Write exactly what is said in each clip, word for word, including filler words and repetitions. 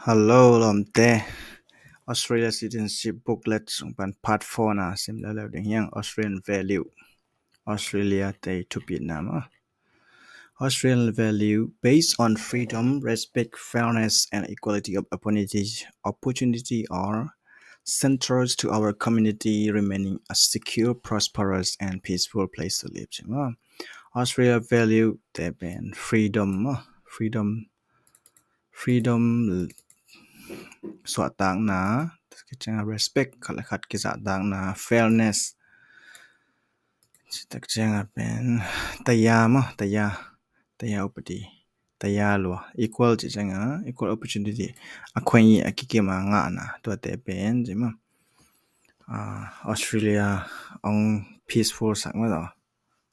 Hello lawmte. Australia Citizenship Booklet sung pan part four na sim leuleu ding hi hang. Australian value. Australia te thupitna maw. Australian value based on freedom, respect, fairness, and equality of opportunity, opportunity are central to our community remaining a secure, prosperous, and peaceful place to live. Australia value te pen freedom, freedom, freedom suahtakna, respect, khat le khat kizahtakna, fairness, tak ciangah pen taya maw, taya, taya upadi, taya lua, equal ci ciangah equal opportunity, a khuai a kikim a ngahna, tuate pen ci maw. Australia ong peaceful sak maw,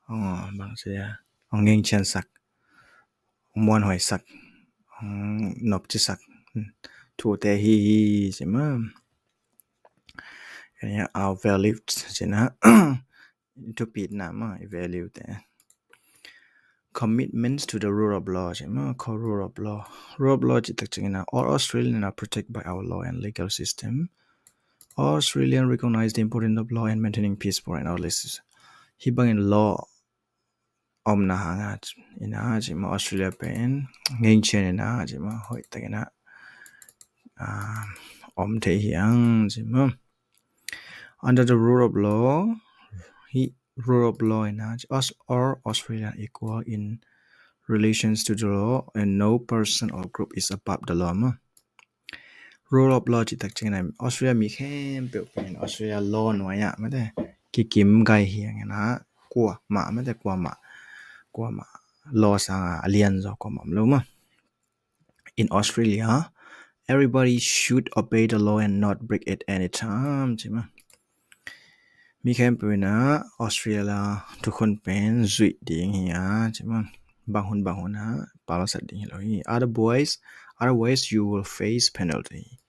ong bang ci a, ong ngengcian sak, ong muanhuai sak, ong nopci sak, tuate hi hi ci maw. Our values cina, thupitna maw, i value te. Commitments to the rule of law ci maw, ko rule of law. Rule of law ci tak ciangin ah, all Australians are protected by our law and legal system. Australian recognize the importance of law and maintaining peaceful and orderly system. Hi bangin law omna hanga ina ci maw, Australia pen ngengcian ina ci maw, hoih tak ina om thei hi hang ci maw. Under the rule of law, hi rule of law ina ci, all Australian equal in relations to the law and no person or group is above the law maw. Rule of law ci tak ciangin ah, Australia mi khempeuh pen Australia law nuai ah mate kikim gai hi hang ina, kuamah mate, kuamah, kuamah law sanga a lian zaw kuamah om lo maw. In Australia, everybody should obey the law and not break it any time ci maw. Mi khempeuh ina Australia thukhun pen zuih ding hi a ci maw. Bang hun bang hun a palsat ding hi lo hi. Otherwise, otherwise you will face penalty.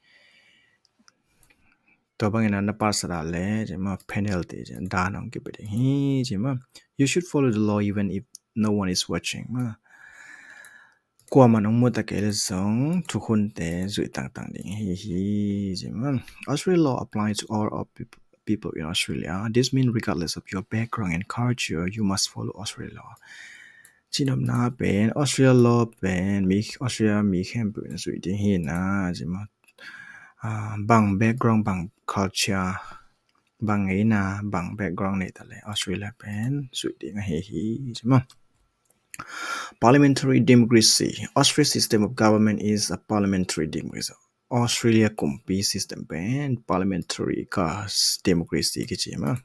Tua bangin ah na palsat a le ci maw, penalty ci, dan ong kipe ding hi ci maw. You should follow the law even if no one is watching maw. Kuaman ong muta kei le zong thukhunte zuih tangtang ding hi hi ci maw. Australia law applies to all of people in Australia. This means regardless of your background and culture, you must follow Australia law. Cinopna pen Australia law pen mi, Australia mi khempeuh in zuih ding hi na ci maw. Bang background, bang culture, bang ngeina, bang background nei ta le Australia pen zuih ding ahi hi ci maw. Parliamentary democracy. Australia system of government is a parliamentary democracy. Australia kumpi system pen parliamentary ka democracy kici maw.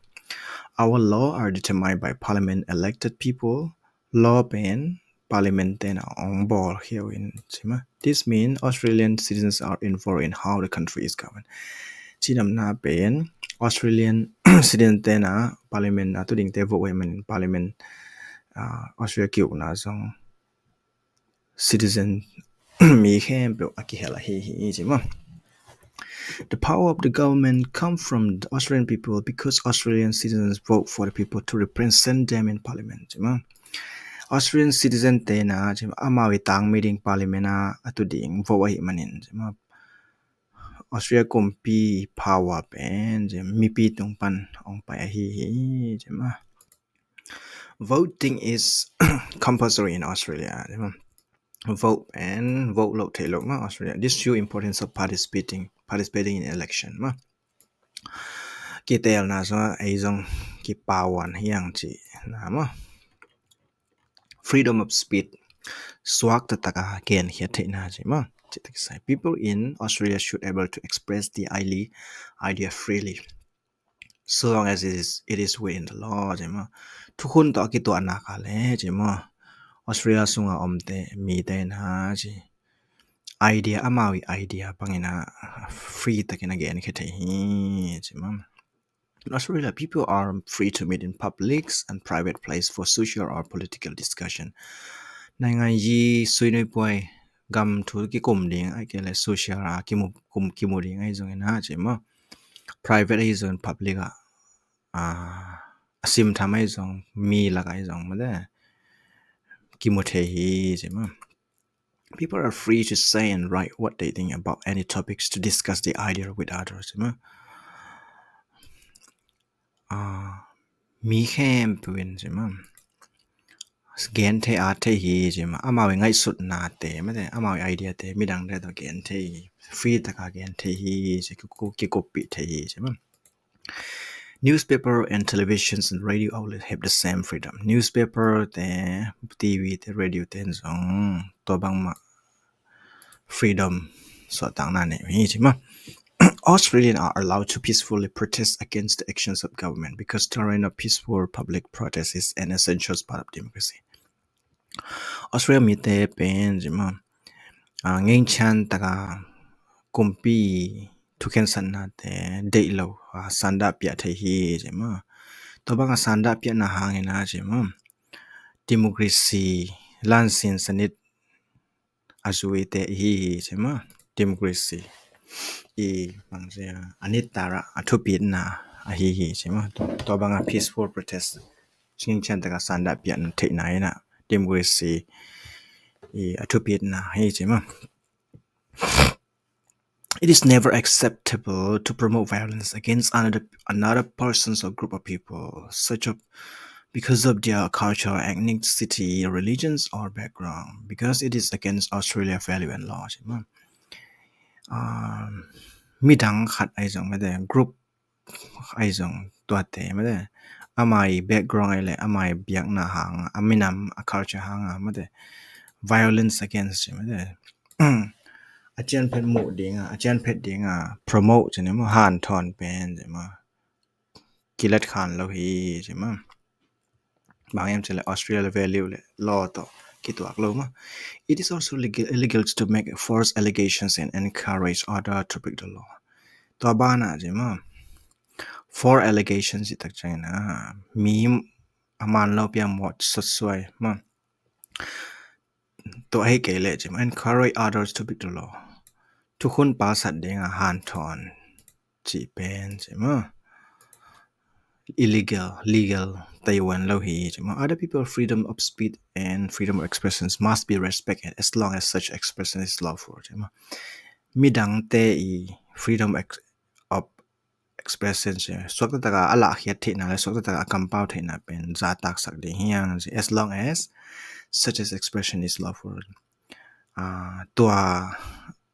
Our law are determined by parliament elected people. Law pen parliament te na ong bawl hiau in ci maw. This means Australian citizens are involved in how the country is governed. Cinopna pen Australian citizen te na parliament a tu ding te vote wei man parliament, Australia kiukna zong citizen mi khempeuh a kihel ahi hi ci maw. The power of the government come from the Australian people because Australian citizens vote for the people to represent them in parliament ci maw. Australian citizen te na ci maw, amau i tangmi ding parliament a a tu ding vote ahi manin ci maw. Australia kumpi power pen ci maw, mipi tung pan ong pai ahi hi ci maw. Voting is compulsory in Australia. Vote and vote lo thei lo maw Australia. This show importance of participating, participating in election maw. Kitelna zong ei zong kipawan hiang ci na maw. Freedom of speech, suak taktak a genkhiat theihna ci maw. People in Australia should able to express the idea freely so long as it is, it is within the law ci maw. Thukhun tawh a kituahna ka le ci maw, Australia sunga omte mite na ci, idea, amau i idea bangin a free takin a genkhia thei hi ci maw. In Australia, people are free to meet in publics and private place for social or political discussion. Naingan yi suinui puai gam thu kikum ding ai ke le social a kimu, kum, kimu ding ai zong ina ci maw. Private ahi zong public a, a sim tham ahi zong mi lak ahi zong mate kimu thei hi ci maw. People are free to say and write what they think about any topics, to discuss the idea with others, maw. Ah, mi khempeuh in, ci maw, gen thei, at thei hi, ci maw. Amau i ngaihsutnate, mate, amau i ideate midangte tawh gen thei hi, free taka gen thei hi, ci, kiku-, kikuppih thei hi, ci maw. Newspaper and televisions and radio outlets have the same freedom. Newspaper te, T V te, radio te in zong tua bangmah freedom suahtakna nei uh hi, ci maw. Australians are allowed to peacefully protest against the actions of government because there are no peaceful public protest is an essential part of democracy. Australia mite pen, ci maw, ah, ngengchian taka kumpi thukhensatnate deih lo, ah, sanda piah thei hi, ci maw. Tua banga sanda piahna hangin a, ci maw, democracy, lansin sanit a zuite i hi hi, ci maw. Democracy i bangzia a nittara a thupitna ahi hi, ci maw. Tua banga peaceful protest, ngengchian taka sanda piahna theihna in a democracy i a thupitna hi, ci maw. It is never acceptable to promote violence against another, another persons or group of people, such a, because of their culture, ethnicity, religions, or background, because it is against Australia value and law, ci maw. Um, midang khat ahi zong, mate, group ahi zong, tuate, mate, amau i background ahi leh amau i biakna hanga, a minam, a culture hanga, mate, violence against, ci, mate, a cianphet muh dinga, a cianphet dinga promote, ci ni maw, hanthawn pen, ci maw, kilatkhan lo hi, ci maw. Bang hiam cih leh Australia value le law tawh kituak lo maw. It is also legal, illegal to make false allegations and encourage other to break the law. Tua banah, ci maw, false allegations cih tak ciangin a, mi a man lo pia mawt sotsuai maw. Tua hi kei leh, ci maw, encourage others to break the law. Thukhun palsat dinga hanthawn cih pen, ci maw, illegal, legal tei wan lo hi, ci maw. Other people freedom of speech and freedom of expressions must be respected as long as such expression is lawful, ci maw. Midangte i freedom ex-, of expression, ci, suakta taka a lahkhiat theihna le suakta taka a kampau theihna pen zahtaksak ding hi hang, ci, as long as such as expression is lawful. Ah, tua,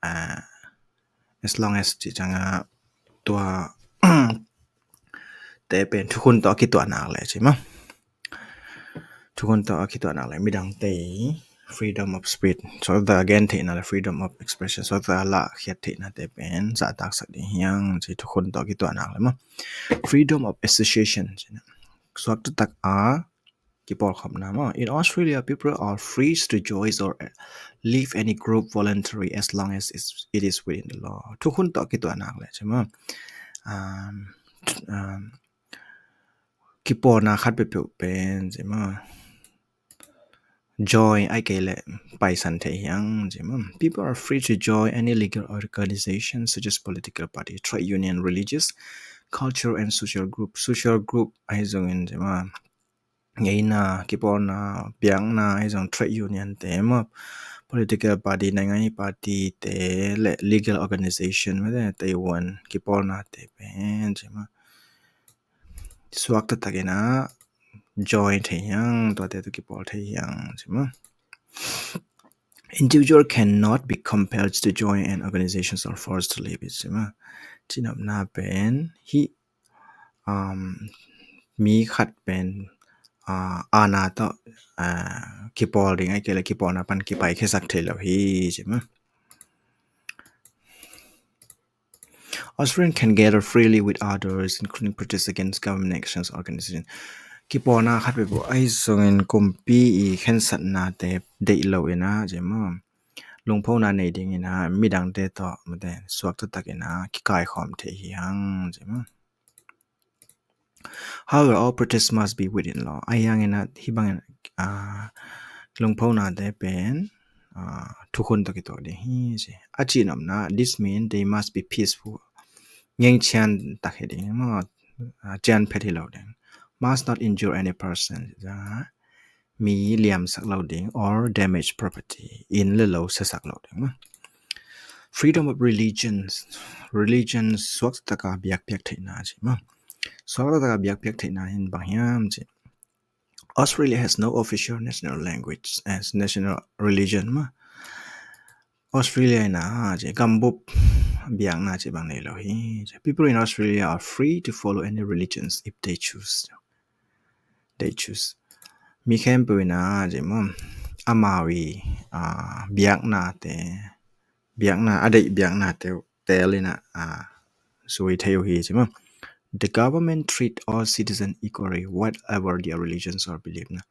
ah, as long as cih ciangin tua te pen thukhun tawh a kituah nak leh, ci maw. Thukhun tawh a kituah nak leh midangte i freedom of speech, suakta a gen theihna le freedom of expression, suakta a lahkhiat theihnate pen zahtaksak ding hi hang, ci, thukhun tawh a kituah nak leh maw. Freedom of association, ci, suakta taka kipawlkhopna maw. In Australia, people are free to join or leave any group voluntarily as long as it's, it is within the law. Thukhun tawh a kituah nak leh, ci maw. Um, um, kipawlna khat peuhpeuh pen, ci maw, join ahih kei leh paisan thei hi hang, ci maw. People are free to join any legal organization such as political party, trade union, religious, cultural and social group. Social group ahi zongin, ci maw, ngeina, kipawlna, biakna ahi zong, trade union te maw, political party, naingngan party te le legal organization mate, tei wan kipawlnate pen, ci maw, suakta takin a join thei hi hang, tuate tawh kipawl thei hi hang, ci maw. Individual cannot be compelled to join an organization or forced to leave it, ci maw. Cinopna pen hih, um, mi khat pen, uh, aana tawh, uh, kipawl ding ahih kei leh kipawlna pan kipaikhiasak thei lo hi, ci maw. Australians can gather freely with others, including protest against government actions, organization. Kipawlna khat peuhpeuh ahi zongin kumpi i khensatnate deih lo in a, ci maw, lungphona nei dingin a midangte tawh mate suakta takin a kikaikhawm thei hi hang, ci maw. However, all protest must be within law. Ahi hangin a hih bangin, ah, lungphonate pen, ah, thukhun tawh kituak ding hi, ci. A cinopna, this mean they must be peaceful. Ngengchian tak hi ding maw, ah, cianphet hi lo ding. Must not injure any person. Ah, mi liamsak lo ding, or damage property, inn le lo siasak lo ding maw. Freedom of religions, religion suakta taka biakpiak theihna ci maw. Suakta taka biakpiak theihna hi bang hiam ci. Australia has no official national language as national religion maw. Australia in a ci gambup biakna ci bang nei lo hi. People in Australia are free to follow any religions if they choose. They choose. Mi khempeuh in a ci maw, amau i biaknate, biakna a deih biaknate tel in a zui thei uh hi ci maw. The government treat all citizens equally, whatever their religions or belief na.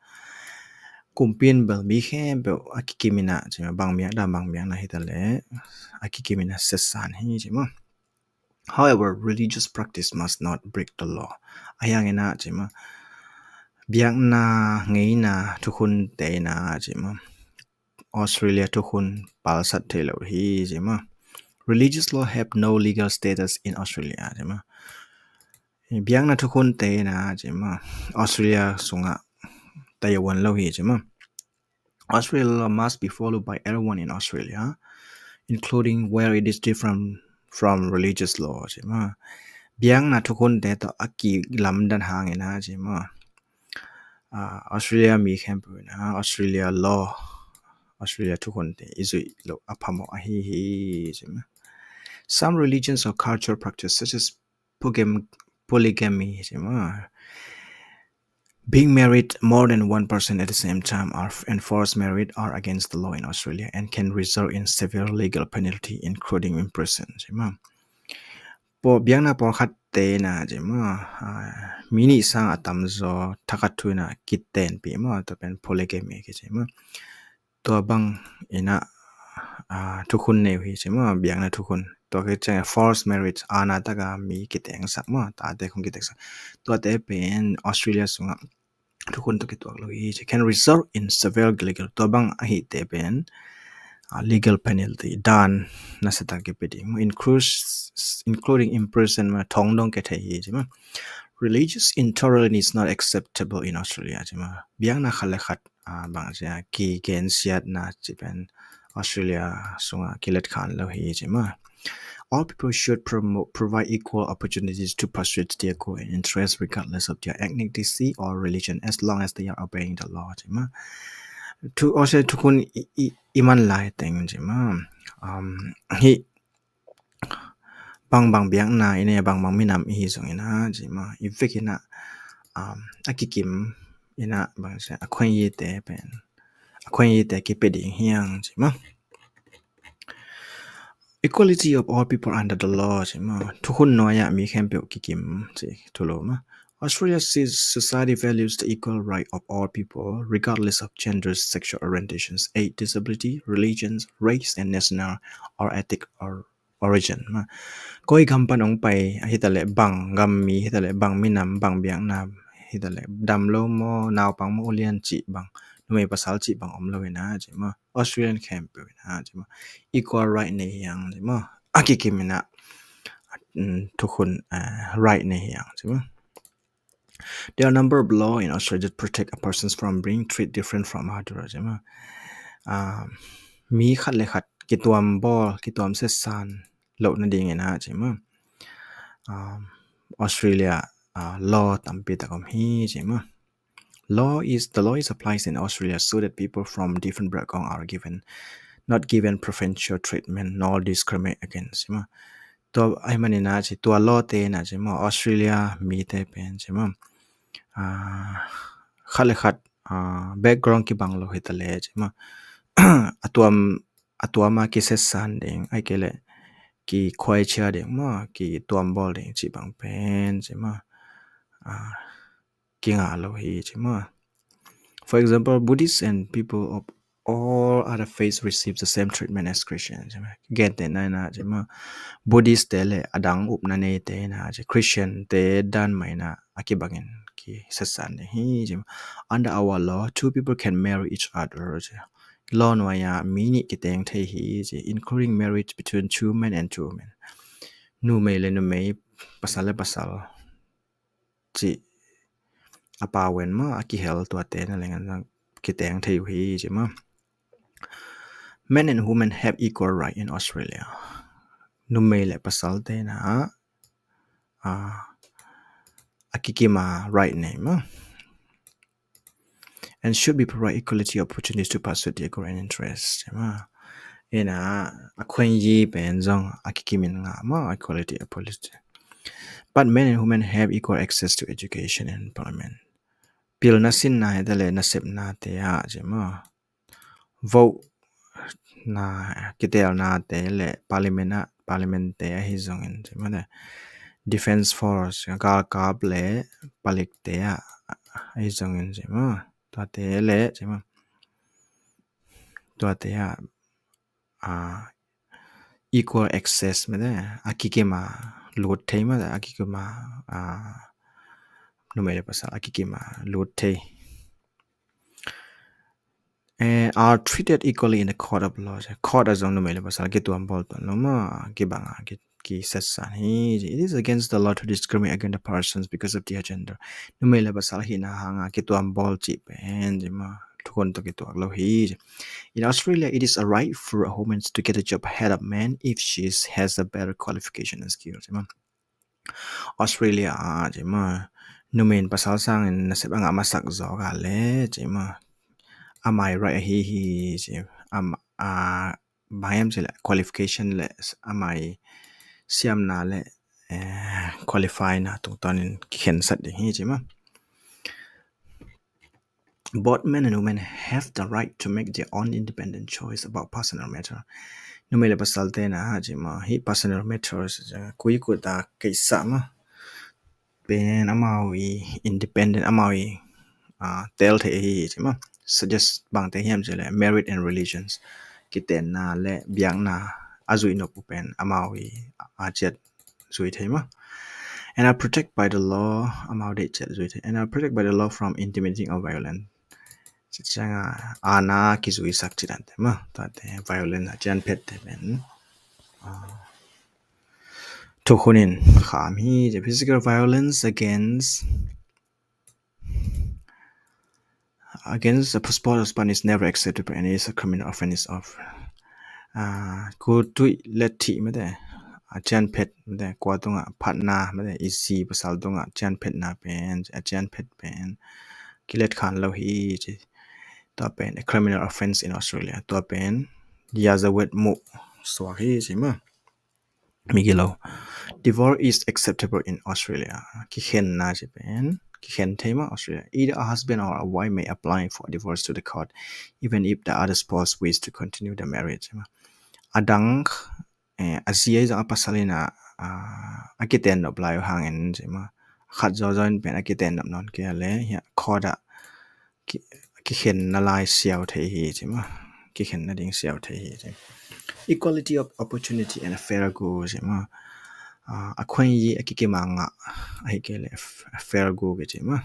Kumpi in bel mi khempeuh a kikim in a ci maw, bang biakna, bang biakna hi ta leh a kikim in a siasan hi ci maw. However, religious practice must not break the law. Ahi hangin a ci maw, biakna ngeina thukhunte in a ci maw, Australia thukhun palsat thei lo hi ci maw. Religious law have no legal status in Australia ci maw. Biakna thukhunte in a ci maw, Australia sungah taiwan lo hi ci maw. Australia law must be followed by everyone in Australia, including where it is different from religious law ci maw. Biakna thukhunte tawh a kilamdan hangin a ci maw, Australia mi khempeuh in a Australia law, Australia thukhunte i zuih loh a phamawh ahi hi ci maw. Some religions or cultural practice such as polygam-, polygamy ci maw, being married more than one person at the same time, or enforced marriage are against the law in Australia and can result in severe legal penalty, including imprisonment ci maw. Biakna pawlkhatte in a ci maw, mi nih sang a tamzaw thakhat thu in a kitenpih maw, tua pen polygamy kici maw. Tua bang in a thukhun nei uh hi ci maw, biakna thukhun. Tua khit ciang forced marriage, aana taka mi kitengsak maw, tate khong kitengsak. Tuate pen Australia sungah thukhun tawh kituak lo hi ci. Can result in severe legal, tua bang ahite pen legal penalty, daan nasatak kipia ding maw, includes, including imprisonment, thong dong kia thei hi ci maw. Religious intolerance is not acceptable in Australia ci maw. Biakna khat le khat bang ci a kigensiatna ci pen Australia sungah kiletkhan lo hi ci maw. All people should promote, provide equal opportunities to pursue their goal and interests regardless of their ethnicity or religion as long as they are obeying the law ci maw. Thu, Australia thukhun i, i, i man lai teng ci maw, hi bangbang biakna i nei, bangbang minam i hi zongin a ci maw, i vek in a a kikim in a bang ci a khuaite pen, a khuaite kipia ding hi hang ci maw. Equality of all people under the law ci maw. Thukhun nuai-ah mi khempeuh kikim ci thu lo maw. Australia sees society values the equal right of all people regardless of genders, sexual orientations, age, disability, religions, race and national or ethnic or origin maw. Koi gam pan hong pai ahi ta leh, bang gam mi hi ta leh, bang minam, bang biakna hi ta leh, dam lo maw, naupang maw, ulian cih bang, numei pasal cih bang om lo hi na ci maw. Australian khempeuh hi na ci maw, equal right nei hi hang ci maw. A kikim in a thukhun right nei hi hang ci maw. There are a number of law in Australia that protect a persons from being treated different from others ci maw. Mi khat le khat kituam bawl, kituam setsan loh nadingin a ci maw, Australia law tampi tak om hi ci maw. Law is, the law is applies in Australia so that people from different background are given, not given preferential treatment nor discriminate against ci maw. Tua ahih manin a ci, tua lawte in a ci maw, Australia mite pen ci maw, khat le khat background kibang lo hi ta leh ci maw, a tuam, a tuam a kisetsan ding, ahih kei leh kikhuaichia ding maw, kituam bawl ding cih bang pen ci maw, kingah lo hi ci maw. For example, Buddhists and people of all other faiths receive the same treatment as Christians ci maw. Gentehna in a ci maw, Buddhist te le a dang upna neite in a ci, Christian te dan mah in a kibangin kisetsan ding hi ci maw. Under our law, two people can marry each other ci. Law nuai-ah mi nih kiteng thei hi ci, including marriage between two men and two women. Numei le numei, pasal le pasal cih a pau en maw, a kihel tuate na leng an zang kiteng thei uh hi, ci maw. Men and women have equal right in Australia. Numei le pasalte na, ah, a kikima right nei maw. And should be provide equality opportunities to pursue their goal and interest, ci maw. Ina, a khuenyi pen zong a kikimin ngah maw, equality opportunity. But men and women have equal access to education and employment. Pilna sinna hi ta le nasepnate ah, ci maw. Vote na, kitelnate le parliament ah, parliament te ahi zongin, ci maw, defense force, galkap le palikte ah ahi zongin, ci maw. Tuate le, ci maw, tuate ah, ah, equal access mete, a kikima lut thei mete, a kikima, ah, numei le pasal a kikima lut thei. Eh, are treated equally in the court of law. Court ah zong numei le pasal kituam bawl tuan lo maw, kibang a ki, kisatsan hi. It is against the law to discriminate against the persons because of their gender. Numei le pasal hihna hanga kituam bawl cih pen, ci maw, thukhun tawh kituak lo hi. In Australia, it is a right for a woman to get a job ahead of men if she has a better qualification and skills, ci maw. Australia ah, ci maw, numei in pasal sangin nasep a ngah masak zawk a le, ci maw, amai right ahi hi, ci, am, a, bang hiam ci le qualification le amai siamna le, eh, qualify na tungtawnin kikhensat ding hi, ci maw. Both men and women have the right to make their own independent choice about personal matter. Numei le pasalte na, ci maw, hi personal matters, kuikut a keisa maw, pen amau i independent, amau i, ah, tel thei hi, ci maw. Suggest bangte hiam ci le marriage and religions, kitenna le biakna a zuih nop uh pen amau i, ah, ciat zui thei maw. And are protected by the law, amau deih ciat zui thei. And are protected by the law from intimidating or violence. Ci cianga ana kizuisak ci dante maw, tuate violence a cianphet te pen, ah, thukhunin kham hi. The physical violence against against a spouse husband is never acceptable and is a criminal offense of, ah, kul tuih le thih mete, a cianphet mete, kua tungah phatna mete, i zi pasal tungah cianphetna pen, a cianphet pen kilet khan lo hi, ci. Tua pen a criminal offense in Australia. Tua pen yazawet muh suak hi, ci maw. Migilo. Divorce is acceptable in Australia. Kikhenna ci pen, kikhen thei maw Australia. Either a husband or a wife may apply for divorce to the court, even if the other spouse wish to continue the marriage. A dang, eh, a zi ahi zong a pasal in a, ah, a kiten nop lai uh hangin, ci maw, khat zawzaw in pen a kiten nop nawn kei a le, hia, court ah ki, kikhenna lai siau thei hi, ci maw. Kikhenna ding siau thei hi, ci. Equality of opportunity and a fair go, ci maw. Ah, a khuenyi a kikima ngah, ahi kei le a f-, a fair go kici maw.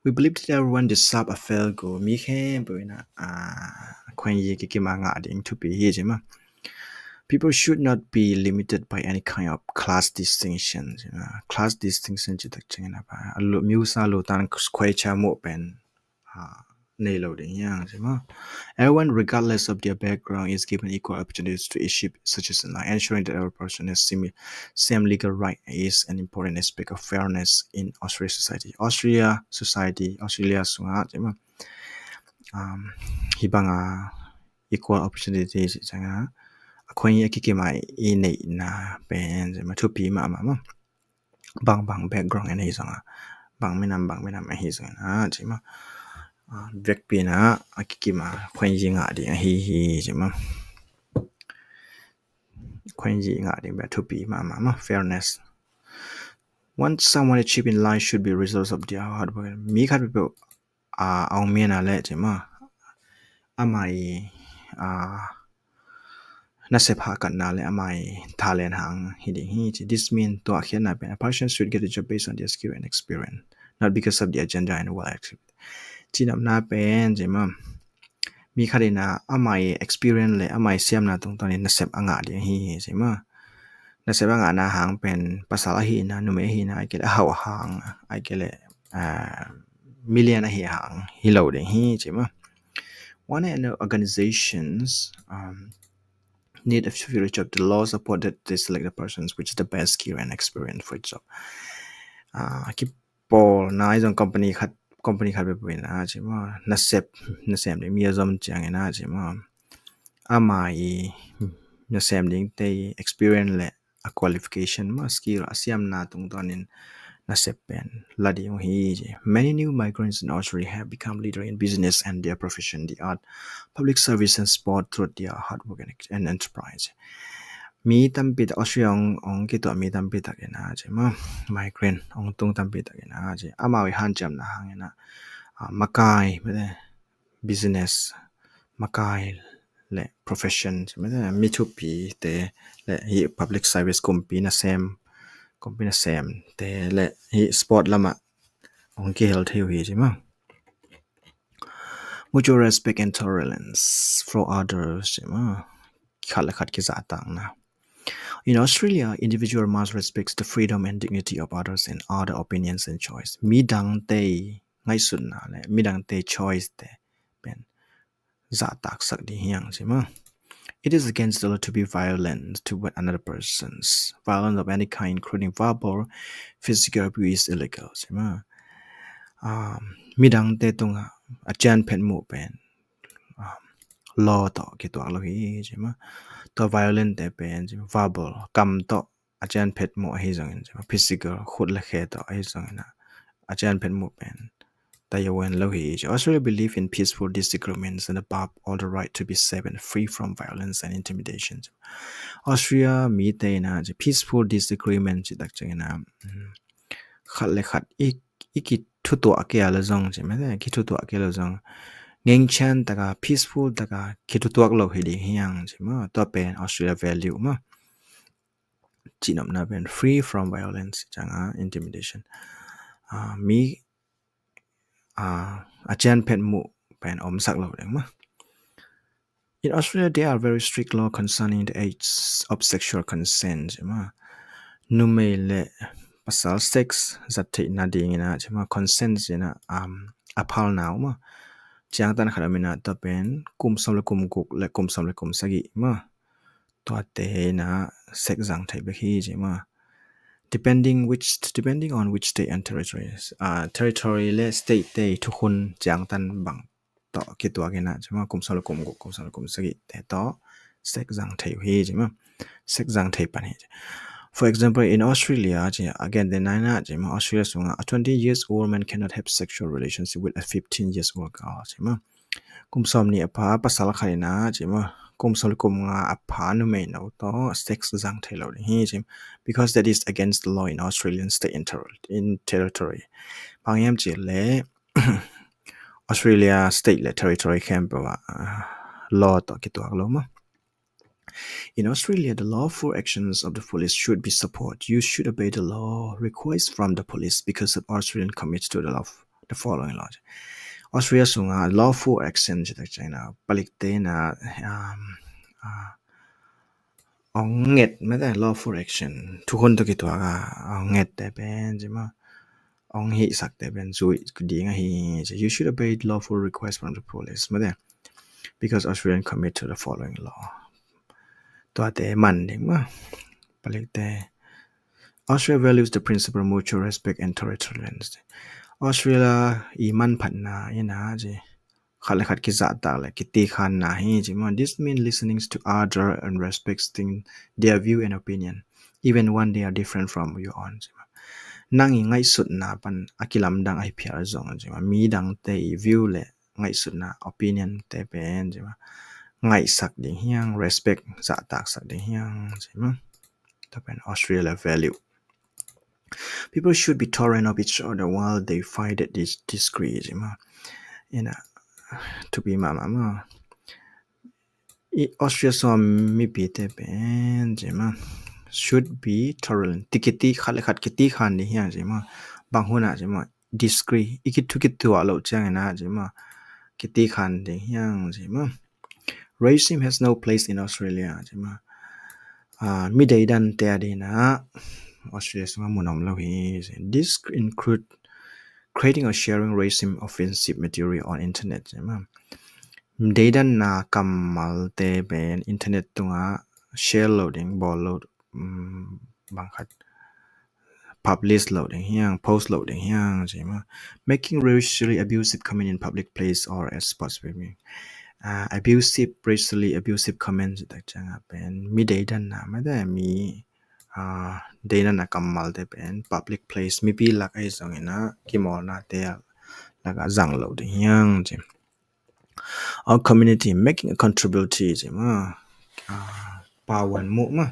We believe that everyone deserve a fair go. Mi khempeuh in a, ah, a khuenyi a kikima ngah ding thupi hi, ci maw. People should not be limited by any kind of class distinction. Class distinction ci tak ciangin a pa, a lu, miusa lu tan khuaicha muh pen, ah, nei lo ding hiang, ci maw. Everyone, regardless of their background, is given equal opportunities to achieve success in life. Ensuring that every person has simi-, same legal right is an important aspect of fairness in Australia society. Austria society, Australia sungah, ci maw, um, hih banga equal opportunity ci cianga, a khuenyi a kikima i neihna pen, ci maw, thupi mahmah maw. Bangbang background in ahi zongah, bang minam, bang minam ahi zongin a, ci maw, ah, vekpi in a kikima khuenyi ngah ding ahi hi, ci maw. Khuenyi ngah ding bek thupi mahmah maw, fairness. What someone achieve in life should be results of their hard work. Mi khat peuhpeuh, ah, a hong mian a le, ci maw, amah i, ah, nasep hahkatna le amah i talent hang hi ding hi, ci. This mean, tua khiatna pen, a person should get a job based on their skill and experience, not because of their gender and work. Cinopna pen, ci maw, mi khat in a amah i experience le amah i siamna tungtawn in nasep a ngah ding hi, hi, ci maw. Nasep a ngahna hang pen pasal ahihna, numei ahihna, ahih kei le a hauh a hang, ahih kei le, ah, million ahi hang hi lo ding hi ci maw. One and organizations um, need a few of the law support that they select the persons which is the best skill and experience for the job. Uh, kipawl na i zong company khat company khat bepin a ci maw, nasep nasem ding mi a zom ciangin a ci maw, ama i nasem ding te experience le a qualification maw, skill a siamna tungtawnin nasep pen la ding uh hi ci. Many new migrants in Australia have become leader in business and their profession, the art, public service and sport through their hard work and, and enterprise. Mi tampi tak Australia ong, ong kituah mi tampi tak ina ci maw, migrant ong tung tampi tak ina ci, amau i hanciamna hang ina uh, makai mete business makai le profession mete mi thupi te le hi public service kumpi nasem kumpi nasem te le hi sport lama ong kihel thei uh hi ci maw. Mutual respect and tolerance for others ci maw. Khat le khat kizahtakna. In Australia, individual must respect the freedom and dignity of others and other opinions and choice. Midang te ngaihsutna le midang te choice te pen zahtaksak ding hi hang ci maw. It is against the law to be violent toward another persons. Violence of any kind, including verbal, physical abuse, is illegal ci maw. Um, midang te tunga a cian phet mu pen um, law tawh kituak lo hi ci maw. Tua violent te pen ci maw, verbal kam tawh a cian phet mu ahi zongin ci maw, physical khut le khe tawh ahi zongin a cian phet mu pen tayawen lo hi ci. Australia believe in peaceful disagreements and above all the right to be safe and free from violence and intimidation. Australia mi te ina ci peaceful disagreement ci tak ciangina um, khat le khat i i kithutuah kei a la zong ci mete kithutuah kei a la zong ngengchian taka peaceful taka kithutuak lo hi ding hi hang ci maw. Tua pen Australia value maw. Cinopna pen free from violence canga intimidation. Uh, mi uh, a cian phet mu pen omsak lo ding maw. In Australia, there are very strict law concerning the age of sexual consent ci maw. Numei le pasal sex zat theihna dingina ci maw, consent cina um, a phalna uh maw. Ciangtan khat a mina tua pen kum som le kum guk le kum som le kum sagih maw. Tuate ina sex zang thei bek hi ci maw. Depending which depending on which state and territories. Uh, territory le state te thukhun ciangtan bang tawh kituak ina ci maw, kum som le kum guk kum som le kum sagih te tawh sex zang thei uh hi ci maw. Sex zang thei pan hi ci. For example, in Australia ci again the nine ci maw, Australia sunga a twenty years old man cannot have sexual relationship with a fifteen years old girl ci maw. Kum som ni a pha pasal khat ina ci maw, kum som le kum nga a pha numei no tawh sex zang thei lo ding hi ci maw. Because that is against the law in Australian state and ter- in territory. Bang hiam ci le Australia state le territory khempeuh ah law tawh kituak lo maw. In Australia, the lawful actions of the police should be supported. You should obey the law request from the police because of Australian commits to the law the following law. Australia sunga lawful action ci tak ciangina palik te ina um, uh, ong nget mete lawful action thukhun tawh kituak a ong nget te pen ci maw, ong hihsak te pen zui ding ahi ci. You should obey lawful request from the police mete because Australian commit to the following law. Tuate man ding maw. Palik te Australia values the principle of mutual respect and tolerance. Australia i manphatna ina ci khat le khat kizahtak le kitikhanna hi ci maw. This means listening to other and respecting their view and opinion even when they are different from your own ci maw. Nang i ngaihsutna pan a kilamdang ahi phial zong ci maw, midang te i view le ngaihsutna opinion te pen ci maw, ngaihsak ding hi hang, respect zahtaksak ding hi hang ci maw. Tua pen Australia value. People should be tolerant of each other while they fight that dis- disagree ci maw. Ina thupi mahmah maw. I Australia sung mipi te pen ci maw should be tolerant. Ti kiti khat le khat kitikhan ding hi hang ci maw. Bang hun ah ci maw disagree i kithu kituak lo ciangina ci maw kitikhan ding hi hang ci maw. Racism has no place in Australia ci maw. Uh, mideidan te a dina Australia sunga mun om lo hi. This include Creating or sharing racism offensive material on internet, ci maw. Deidanna kammalte pen internet tungah share lo ding, bawl lo, um, bang khat publish lo ding hiang, post lo ding hiang, ci maw. Making racially abusive comment in public place or at sports. Uh, abusive, racially abusive comment ci tak ciangah pen mi deidanna mah te, mi, uh, deidanna kammalte pen public place, mipi lak ahi zongin ah, kimawlnate lakah zang lo ding hiang, ci. Our community, making a contribution, ci maw. Ah, pauan muh maw.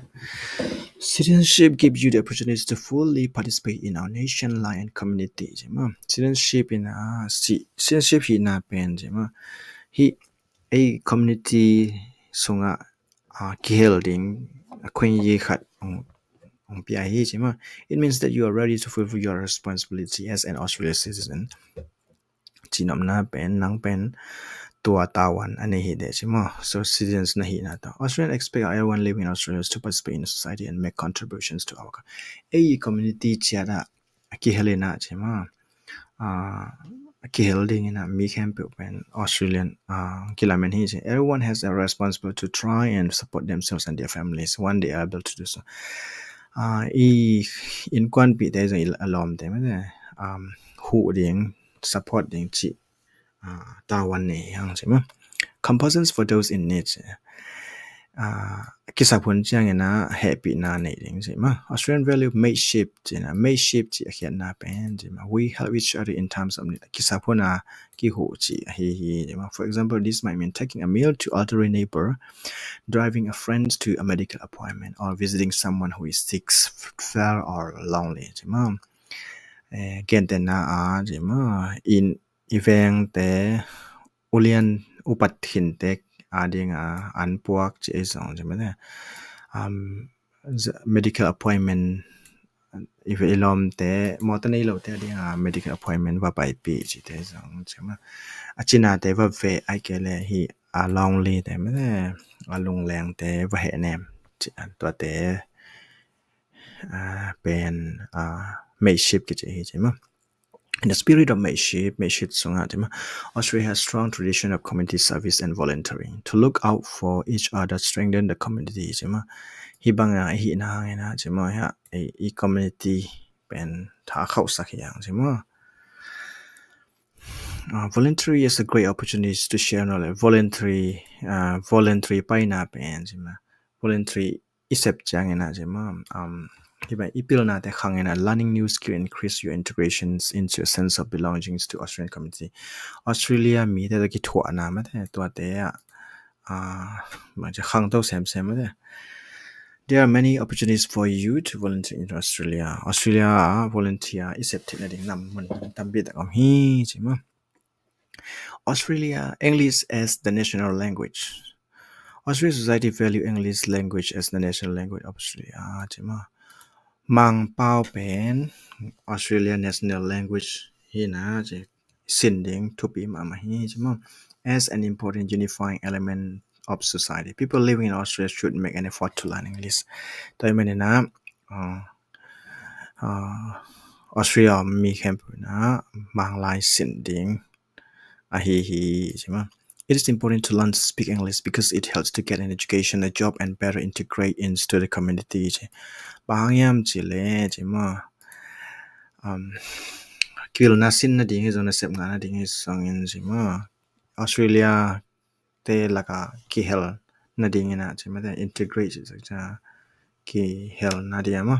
Citizenship gives you the opportunity to fully participate in our nation life and community, ci maw. Citizenship in a, ci, citizenship hihna pen, ci maw, hih ei community sungah, ah, kihel ding a khuiyi khat hong, hong pia hi, ci maw. It means that you are ready to fulfill your responsibility as an Australian citizen. Cinopna pen, nang pen tua tavuan a nei hi de, ci maw. So citizens na hihna tawh. Australians expect everyone living in Australia to participate in society and make contributions to our co-, ei community ciat ah a kihel in ah, ci maw. Ah, a kihel ding in ah mi khempeuh pen Australian, ah, kilamen hi, ci. Everyone has a responsibility to try and support themselves and their families when they are able to do so. Ah, i innkuanpihte zong i lawmte mah te, um, huh ding, support ding cih, ah, tavuan nei hang, ci maw. Compassion for those in need, ci. Ah, kisap hun ciangin ah hehpihna nei ding, ci maw. Australian value mateship, ci na, mateship cih a khiatna pen, ci maw, we help each other in times of need. Kisap hun a kihuh cih ahi hi, ci maw. For example, this might mean taking a meal to elderly neighbor, driving a friend to a medical appointment, or visiting someone who is sick, frail or lonely, ci maw. Eh, gentehna ah, ci maw, in i vengte ulian upat khinte a dinga an puak ci ei zong, ci maw te. Um, medical appointment, i ve i lawmte, mawtaw nei lote a dinga medical appointment va paipih cite zong, ci maw. A cinate va veh, ahih kei leh hih a lonely te mah te, a lunglengte va hehnem, ci, tuate, ah, pen, ah, mateship kici hi, ci maw. In the spirit of mateship, mateship sungah, ci maw, Australia has strong tradition of community service and volunteering. To look out for each other strengthen the community, ci maw. Hih bangah i hihna hangin ah, ci maw, hih i, i community pen tha khauhsak hi hang, ci maw. Uh, voluntary is a great opportunity to share knowledge. Voluntary, uh, voluntary paina pen, ci maw. Voluntary i sep ciangin ah, ci maw, um, hih bang i pilnate khangin ah, learning new skill increase your integrations into a sense of belongings to Australian community. Australia mite tawh kithuahna mah te, tuate ah, ah, mah ci khangto semsem mah te. There are many opportunities for you to volunteer in Australia. Australia ah volunteer i sep theihna ding nam mun tampi tak om hi, ci maw. Australia, English as the national language. Australian society value English language as the national language of Australia, ci maw. Mangpau pen Australia national language hi na, ci, sin ding thupi mahmah hi, ci maw. As an important unifying element of society, people living in Australia should make an effort to learn English. Tua ahih manin ah, uh, uh, Australia mi khempeuh in ah Manglai sin ding ahi hi, ci maw. It is important to learn to speak English because it helps to get an education, a job, and better integrate into the community, ci. Bang hang hiam cih leh, ci maw, um, pilna sin nading hi zong, nasep ngah nading hi zongin, ci maw, Australia te lakah kihel nadingin ah, ci maw te, integrate cih sak ciang kihel nading ah maw.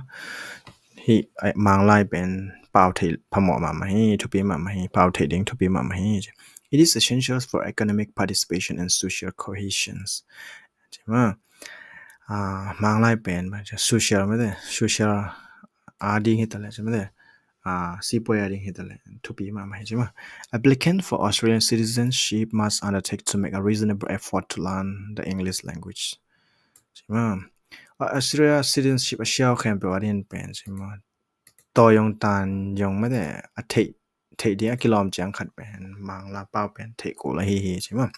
Hih, eh, Manglai pen pau theih phamawh mahmah hi, thupi mahmah hi, pau theih ding thupi mahmah hi. It is essential for economic participation and social cohesion, ci maw. Ah, Manglai pen social mah te, social a ding hi ta leh, ci maw te, ah, sipuai a ding hi ta leh thupi mahmah hi, ci maw. Applicant for Australian citizenship must undertake to make a reasonable effort to learn the English language, ci maw. Australia citizenship a siau khempeuh a ding pen, ci maw, tawi zong tan zong mah te, a theih, theih ding a kilawm ciang khat pen Mangla pau pen theih kul ahi hi, ci maw.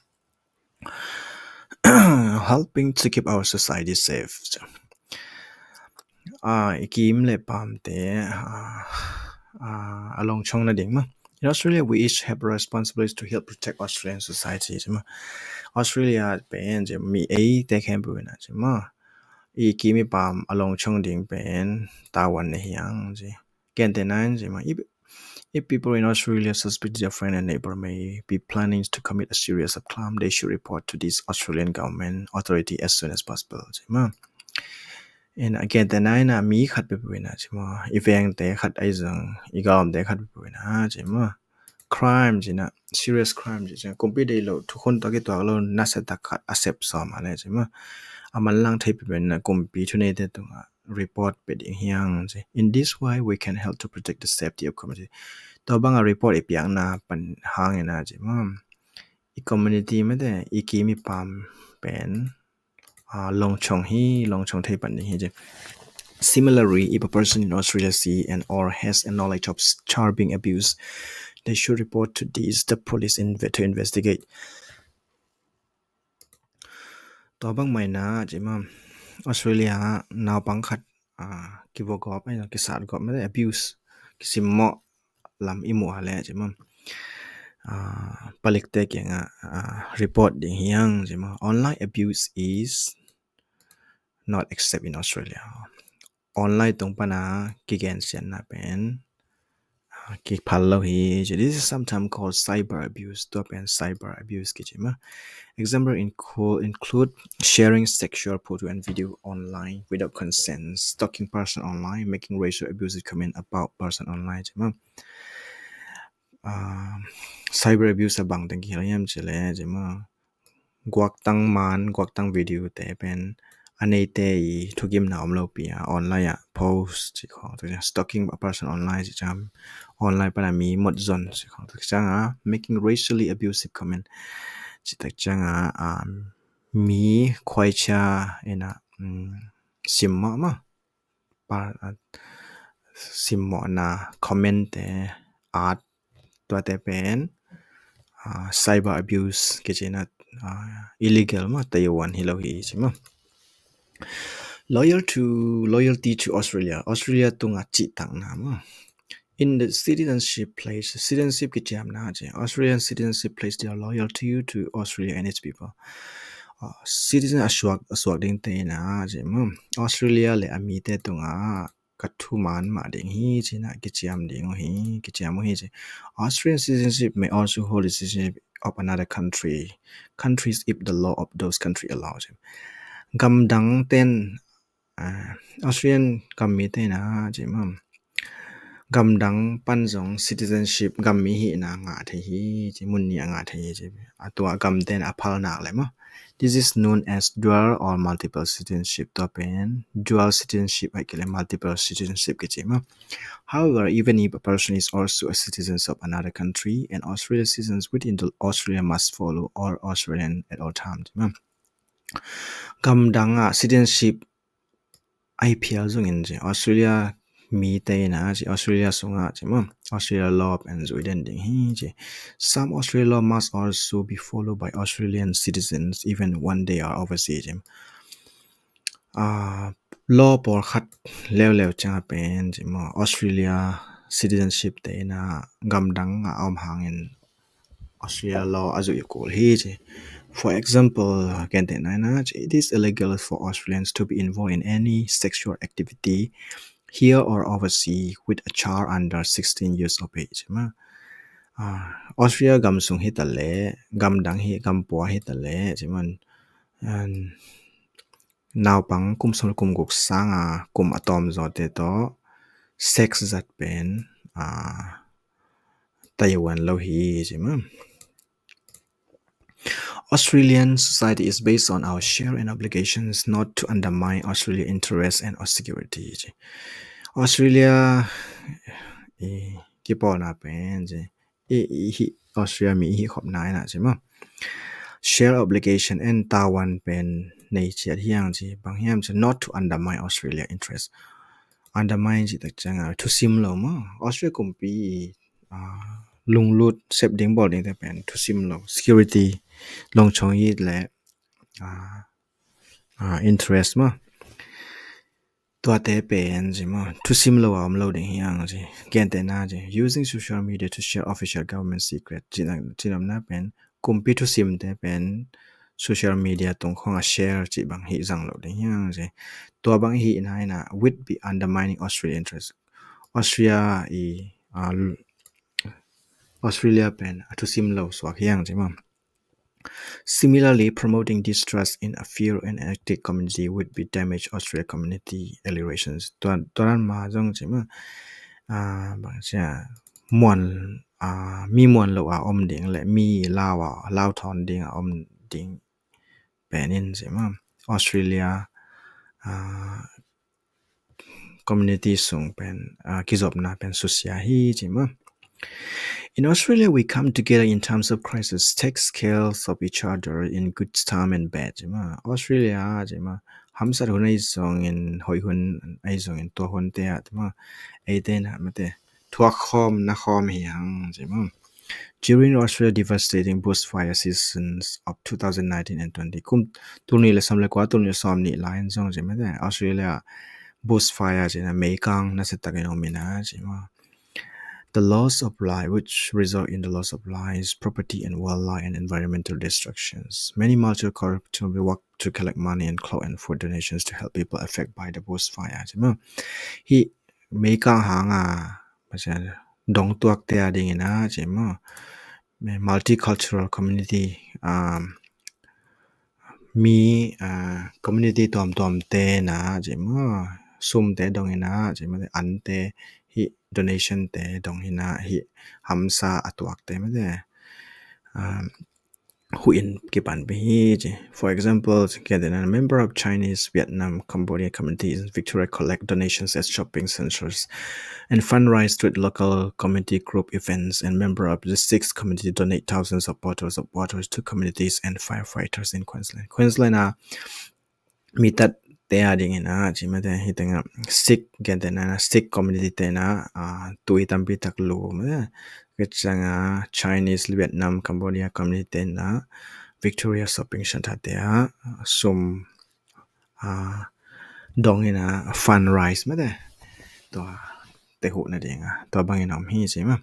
Helping to keep our society safe. Ah, i kim le pamte, ah, ah, a longchong nading maw. In Australia, we each have a responsibility to help protect Australian society, ci maw. Australia pen ci maw, mi eite khempeuh in ah ci maw, i kim i pam a longchong ding pen tavuan na hi hang ci. Gentehna in ci maw, if, if people in Australia suspect their friend and neighbor may be planning to commit a serious of crime, they should report to this Australian government authority as soon as possible, ci maw. In ah, gentehna in ah, mi khat peuhpeuh in ah ci maw, i vengte khat ahi zong, i gamte khat peuhpeuh in ah ci maw, crime ci na, serious crime ci, ci kumpi deih lo, thukhun tawh kituak lo, nasia tak khat a sep sawm a leh ci maw, a manlang thei peuhpeuh in ah kumpi thuneite tungah report pia ding hi hang ci. In this way, we can help to protect the safety of community. Tua bang a report i piakna pan hangin ah ci maw, i community mate, i kim i pam pen, ah, longchong hi, longchong thei pan ding hi ci. Similarly, if a person in Australia see and or has a knowledge of child being abused, they should report to this, the police inve-, to investigate. Tua bang mah in ah ci maw, Australia naupang khat, ah, kivuagawp, ai, kisatgawp mate, abuse, kisimmawh lam i muh a leh ci maw, ah, palikte kiangah, ah, report ding hi hang ci maw. Online abuse is not accept in Australia. Online tung pan a kigensiatna pen, ah, kiphal lo hi ci. This is sometimes called cyber abuse. Tua pen cyber abuse kici maw. Example include, include sharing sexual photo and video online without consent, stalking person online, making racial abusive comment about person online ci maw. Ah, cyber abuse a bang teng kihel hiam ci leh ci maw, guaktang man, guaktang video te pen a neite i thugimna om lopi a online ah post ci khawng, stalking a person online ci ciang, online pan a mi mawk zon ci khawng, tak ciang a making racially abusive comment ci tak ciang a, um, mi khuaicia in ah, um, simmawh maw, par, ah, simmawhna comment te at, tuate pen, ah, cyber abuse kici na, ah, illegal maw, tavuan hi lo hi ci maw. Loyal to, loyalty to Australia. Australia tungah cihtakna maw. In the citizenship pledge, citizenship kiciamna ci, Australian citizenship pledge their loyalty to Australia and its people. Ah, citizen a suak, a suak dingte in ah ci maw, Australia leh a mite tungah ka thuman mah ding hi ci na kiciam ding uh hi, kiciam uh hi ci. Australian citizenship may also hold the citizenship of another country, countries if the law of those country allows. Gamdang ten, ah, Australian gam mite in ah ci maw, gamdang pan zong citizenship, gam mi hihna ngah thei hi ci, mun nih a ngah thei hi ci. A tua gamten a phalnak leh maw, this is known as dual or multiple citizenship. Tua pen dual citizenship ahih kei leh multiple citizenship kici maw. However, even if a person is also a citizen of another country, an Australian citizen within the Australia must follow all Australian at all times maw. Gamdang ah citizenship a phial zongin ci, Australia mite in ah ci, Australia sungah ci maw, Australia law pen zui den ding hi ci. Some Australia law must also be followed by Australian citizens even when they are overseas ci. Ah, law pawlkhat leuleu ciang a pen ci maw, Australia citizenship te in ah gamdang ah a om hangin Australia law a zuih kul hi ci. For example, gentehna in ah ci, it is illegal for Australians to be involved in any sexual activity here or overseas with a child under sixteen years of age maw. Ah, Australia gam sung hi ta leh, gamdang hi, gam pua hi ta leh ci maw, naupang kum sawm kum guk sanga kum a tawm zawte tawh sex zat pen, ah, tavuan lo hi ci maw. Australian society is based on our share and obligations not to undermine Australia interests and our security ci. Australia i kipawlna pen ci, i, i hih Australia mi i hih khopna in ah ci maw, share obligation and tavuan pen nei ciat hi hang ci. Bang hiam ci, not to undermine Australia interest. Undermine ci tak ciang a thusim lo maw, Australia kumpi, ah, lunglut sep ding bawl dingte pen thusim lo, security, longchong it leh, ah, ah, interest maw. Tuate pen ci maw, thusim lo a om lo ding hi hang ci. Gentehna ci, using social media to share official government secret. Cinopna pen kumpi thusimte pen social media tung khawng a share cih bang hi zang lo ding hi hang ci. Tua bang hi na hi na would be undermining Australia interest. Austria i uh, Australia pen a thusim lo suak hi hang ci maw. Similarly, promoting distrust in a few and ethnic community would be damage Australia community relations. Tuan tuan ma zong ci maw. Ah, bang cia muan ah mi muan lo a om ding le mi lau a lau thawn ding a om ding pen in ci maw. Australia ah community sung pen uh, kizopna pen susia hi ci maw. In Australia, we come together in times of crisis, take care of each other in good time and bad ci maw. Australia ci maw, hamsat hun ahi zongin, hoih hun ahi zongin, tua hunte ah ci maw, eite na mate thuak khawm na khawm hi hang ci maw. During Australia's devastating bushfire seasons of two thousand nineteen and twenty, kum tul nih le sawm le kua, tul nih le sawm nih lai in zong ci mate Australia bushfire ci na meikang nasiatakin om hi na ci maw. The loss of life, which result in the loss of lives, property and wildlife and environmental destructions. Many multicultural work to collect money and cloth and food donations to help people affected by the bushfire ci maw. Hi meikang hang a dong tuakte a dingin a ci maw, multicultural community um, mi uh, community tuamtuamte na ci maw, sumte dong hi na ci maw, ante hi donationte dong hi na hi hamsa a tuakte mate um, huin kipan pi hi ci. For example, a member of Chinese, Vietnam, Cambodia community in Victoria collect donations at shopping centers and fundraise with local community group events, and member of the six community donate thousands of bottles of water to communities and firefighters in Queensland. Queensland a mi tat te a dingin a ci mate hi teng a Sikh, gentehna Sikh community te na uh, tui tampi tak lu mate. Kacang a Chinese, Vietnam, Cambodia community te na Victoria shopping center te a sum uh, dong hi na fundraise mate. Tua te huh na ding a tua bangin om hi ci maw.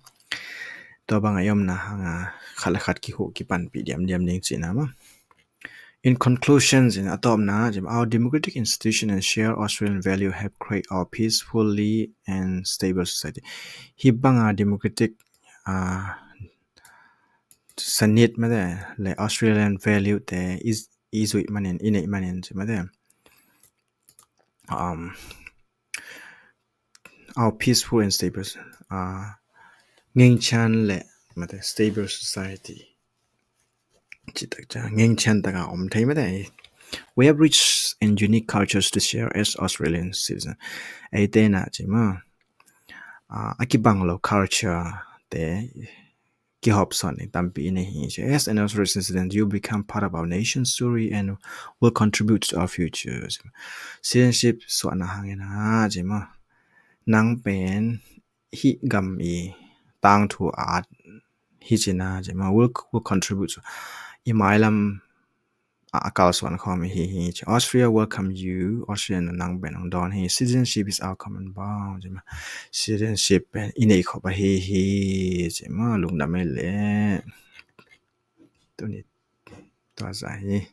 Tua bang a i omna hang a khat le khat kihuh kipanpih diamdiam ding ci na maw. In conclusion, in a tawpna, our democratic institution and shared Australian value have created our peacefully and stable society. Hi banga democratic uh, sanit mate le Australian value te i zuih manin, i neih manin ci mate um, our peaceful and stable uh, ngengchan le mate stable society. Citak ca ngengchan taka om thei mate. We have rich and unique cultures to share as Australian citizens. Eite na ci maw uh, a kibang lo culture te kihop suan ding tampi i nei hi ci. As an Australian citizen, you become part of our nation's story and will contribute to our future. Citizenship suahna hangin a ci maw, nang pen hi gam i tangthu at hi ci na ci maw, will, will contribute to i mailam a kalsuan khawm hi hi ci. Australia welcome you. Australia na nang pen ang dawn hi. Citizenship is our common bond ci maw. Citizenship pen i nei khop a hi hi ci maw. Lungdam ei le. Tuni tua za hi.